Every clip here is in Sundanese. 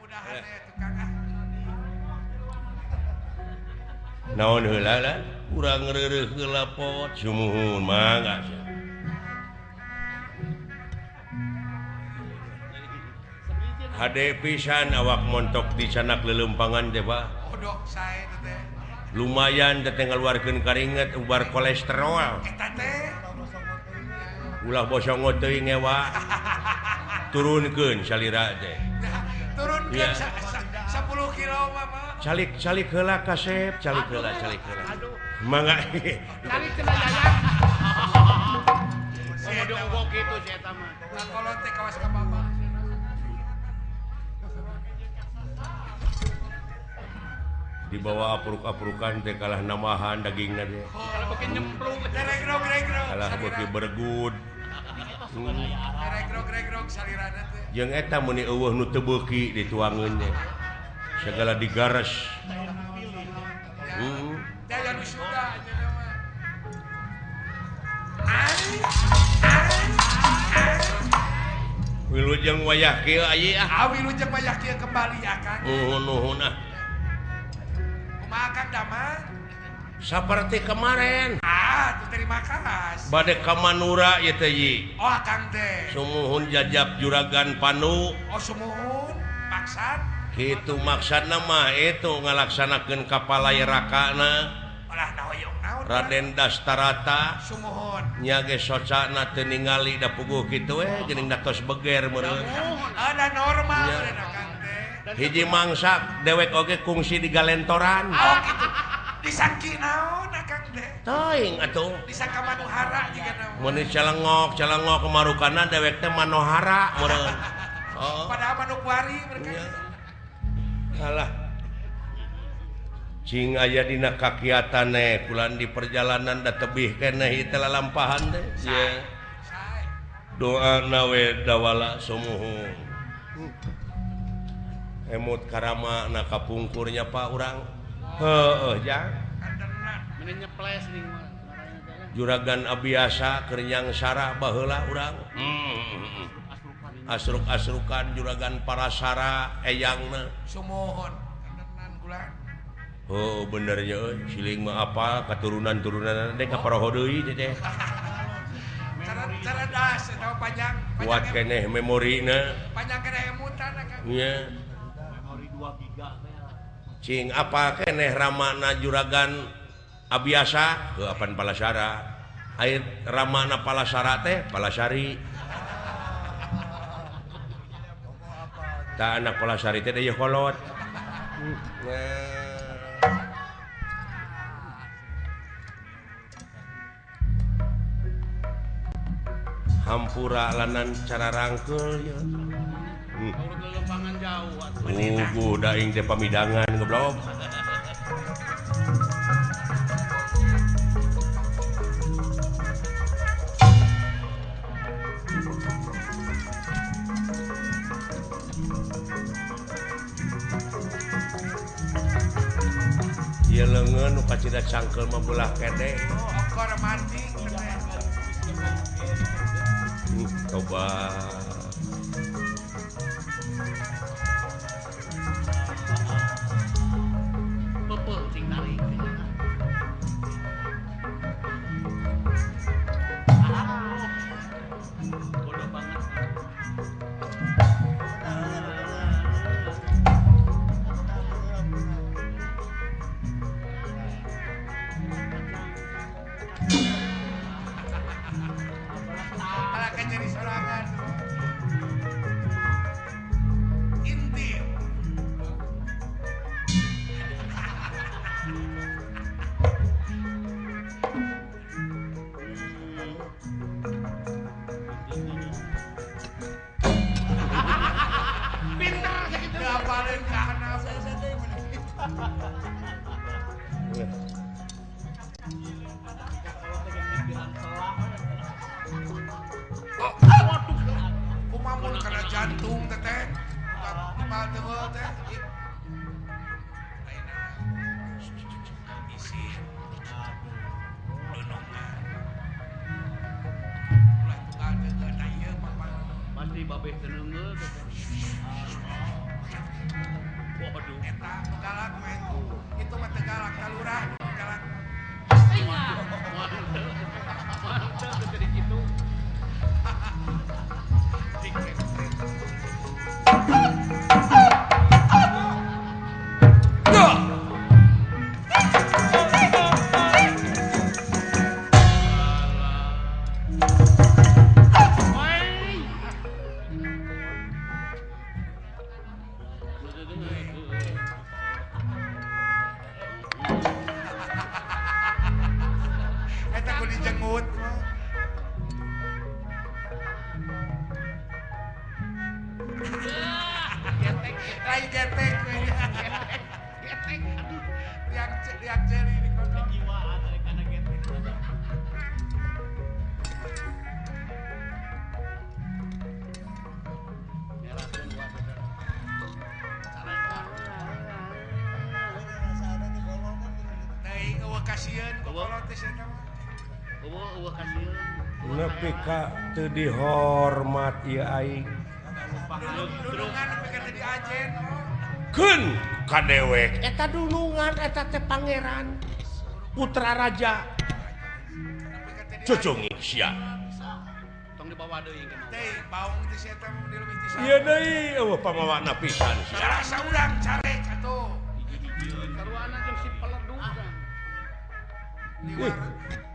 Mudah-mudahan ya tukang ah. Naon heula lah urang reureuh heula pot sumuhun mangga sia. Hade pisan awak montok di sanak leuleumpangan teh Pak. Odok sae teh. Lumayan teh ngaluarkeun karinget ubar kolesterol. Eta teh. Ulah bosongot teuing ngewa. Turunkeun salira teh. Turunkeun 10 kilo mah. Calik calik heula kasep, calik heula calik heula. Mangga. Calik cenah yayan. Komodo unggul kitu si eta mah. Kolot teh kawas ka bapa. Dibawa apruk-aprukan teh kalah namahan dagingna teh. Kalah beuki nyemplung, kalah beuki bergud. Regrog-regrog salirana teh. Jeung eta meuni eueuh nu teu beuki dituangeun teh. Segala digares. Heeh. Daya nu suga nya mah. Wilujeng wayah kieu aya ah. Wilujeng wayah kieu kembali akang. Nuhun nuhun ah. Makan damang seperti kemarin. Ah, terima kasih. Bade ka Manura ieu teh yi. Oh, akang teh. Sumuhun jajab juragan Panu. Oh, sumuhun maksad. Kitu maksudna mah itu ngalaksanakeun kapalai rakana. Olah nahoyong naon. Raden Dastarata. Sumuhun. Nya ge socana teu ningali da puguh kitu we geuning da tos beger meureun. Ada normal meureun akang teh. Hiji mangsak dewek oge kungsi di galentoran. Oh gitu. Disangki naon akang teh? Teuing atuh. Disangka Manohara jiga naon. Mun celengok celengok marukana dewek teh Manohara meureun. Oh. Padahal Manokwari mereka. Alah. Cing aya dina kakiatan eh kulan di perjalanan da tebih keneh ieu teh lalampahan teh. Ye. Doa nawe dawala sumuhun. Emut karama na kapungkurnya Pak urang. Heueuh jang. Juragan Abiasa keur nyangsara baheula urang. Asruk-asrukan juragan Parasara eyangna. Sumuhun kandenan kula. Oh bener nya euy, siling mah apa katurunan-turunan teh ka paroho deui teh. Cerdas eta panjang. Kuat keneh memorina. Panjang keneh emutan akang. Nya. Memori 2 giga teh. Cing apa keneh ramana juragan Abiasa heuh apan Palasara. Aya ramana Palasara teh Palasari. Tah anak Palasari teh deui kolot. Hampura lanan cara rangkeul ya. Ugu daing teh pamidangan goblok. Ieu leungeun nu kacida cangkeul mah belah kede. Okor mancing teh. Coba cing tarik. Bodoh banget. Jadi sorangan inti. Pinter sakitu. Ngapalin ka anak. Kumamun kana jantung teteh. Kumaha teu teh. Isi dunungan. Ulah tunggal teu da ieu papa. Pasti babeh teu neungeul teteh. Galak mah itu mah teu galak ka lurah galak. Moal teu jadi kitu. Eta ku dijengut. Lain getek Getek aduh. Riak jeri di kono. Kejiwaan dari kana getek. Nyerahkeun gua bener. Teuing eueuh kasieun ku kolot teh sia mah. Eueuh kasieun. Nepi ka teu dihormat ieu aing. Dunungan nepi ka teu diajen. Keun ka dewek eta dunungan eta teh pangeran putra raja. Cucungi sia. Tong dibawa deui ke mah. Teuing baung teh sia teh mah dileuwih ti saha. Ieu deui eueuh pamawana pisan sia. Salah saurang carek atuh. Hiji-hijieun saruana jeung si peledug. Liwar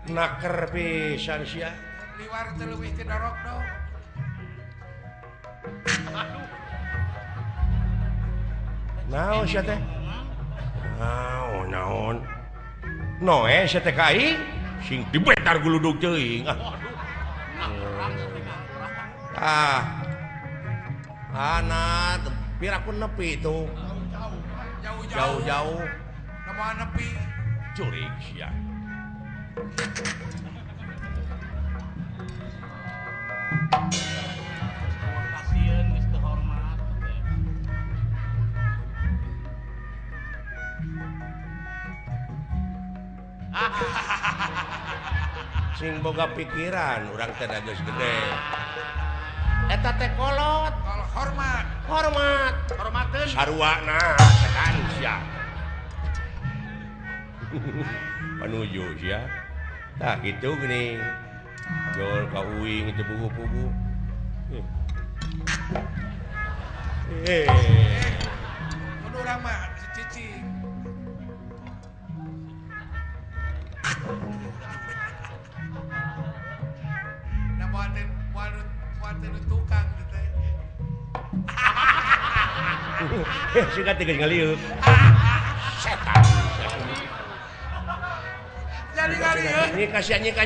naker pisan sia. Liwar teu leuwih ti dorok dong. Aduh. Naon sia teh? Naon naon. Noe sia teh ka aing sing dibetar guludug teuing. Ah. Waduh. Nakerang teh nakerang. Ah. Ana piraku nepi tuh. Jauh-jauh. Jauh-jauh. Moal nepi. Curig sia. Kasieun geus teu hormat. Sing boga pikiran urang teh geus gede. Eta teh kolot, hormat, hormat, hormateun saruana tekan sia. Panuju sia. Tah kitu geuning. Jol ka uing teu pugu-pugu. Mun urang mah cicing. Nah, moal teh tukang teh. Suka teh geus ngaliuk. Setan. Jadi ngaliuk. Ini kasihan nyika.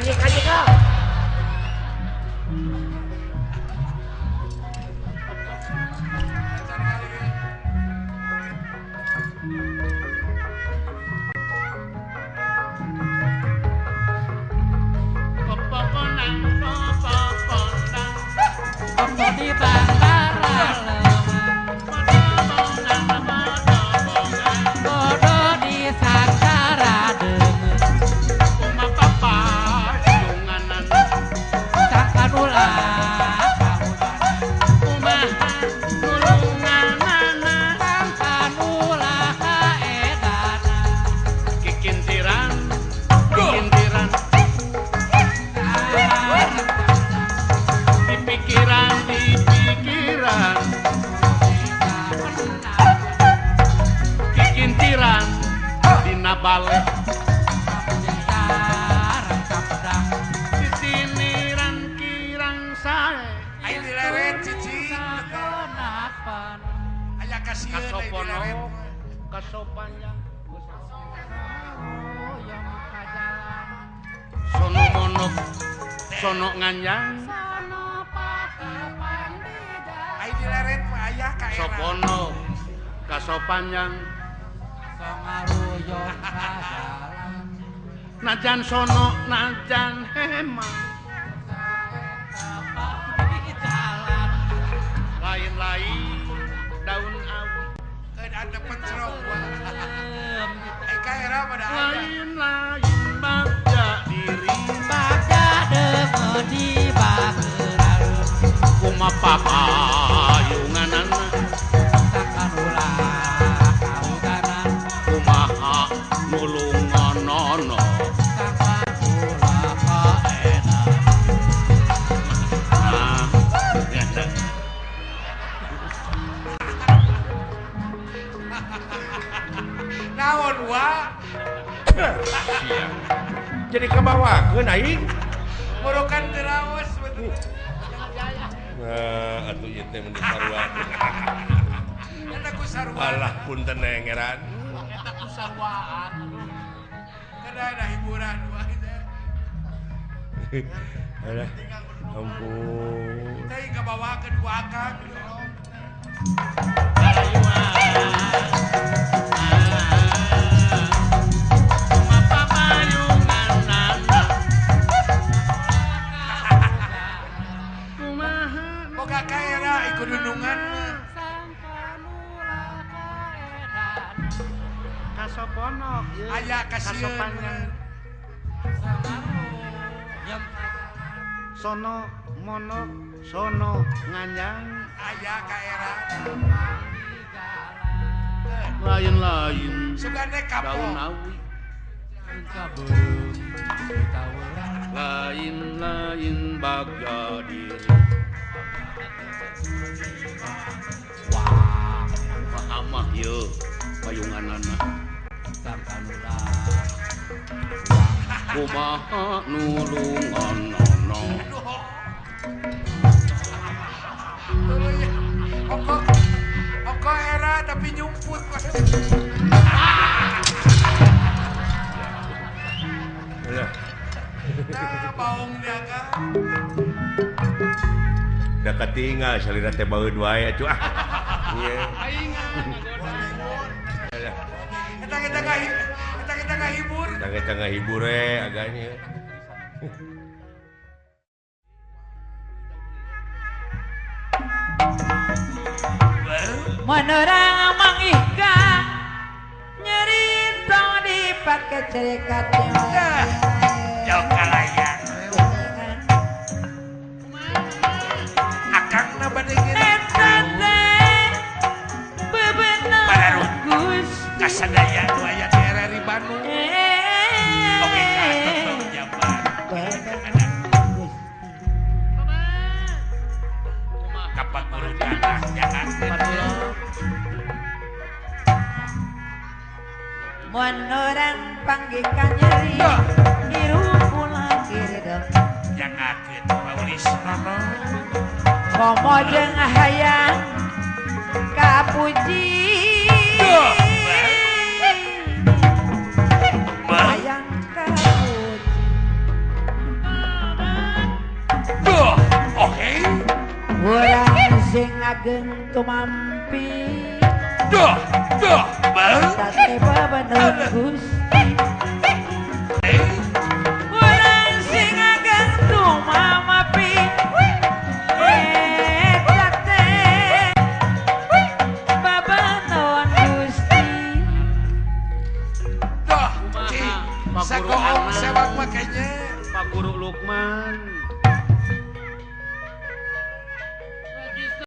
Sono nganyang ai dileret mah aya ka era sopono kasopanjang najan sono najan hema lain-lain daun awi keun ada pencrok ai ka era mah da lain-lain bagja diri bagja di bageran kumapapayunganana sakanula kaudana Naon wa? Jadi kabawakeun aing. Murukan teu raos betul. Nah, atuh ieu teh mun sarua. Eta ku sarua. Alah punten ngeran. Eta ku saruaan. Kada ada hiburan wae teh. Alah. Ampun. Teh kabawakeun ku akang. Boga kaera ikut dunungan mah. Kasoponok ieu. Aya kasieun. Sono monok sono nganyang aya kaera. Lain-lain sugane kapok. Daun awi. Lain-lain bagja diri. Wah, amah ieu payunganana. Kumaha nulunganana. Oko, oko era tapi nyumput. Nah, baung dia kan. Da katinggal salira teh baeud wae atuh ah. Ieu. Eta kita ngahibur. Eta kita ngahibur we agaknya. Menerang mangihka nyerita dipake cerekat Jokalayan akangna bade eta teh bebener Gusti kasadaya nu aya di RRI Bandung. Oke ka tetep jabar kapak guru tanah jahat menerang panggih kanyeri dirupulah kiridem jangakeun paulis nono komo jeung hayang kapuji hayang kapuji duh oke urang sing ageng tumampi duh duh bang tate bebener Gusti urang sing ageng tumampi eta teh bebener Gusti duh sakoong sewak makanya Pak Guru Lukman.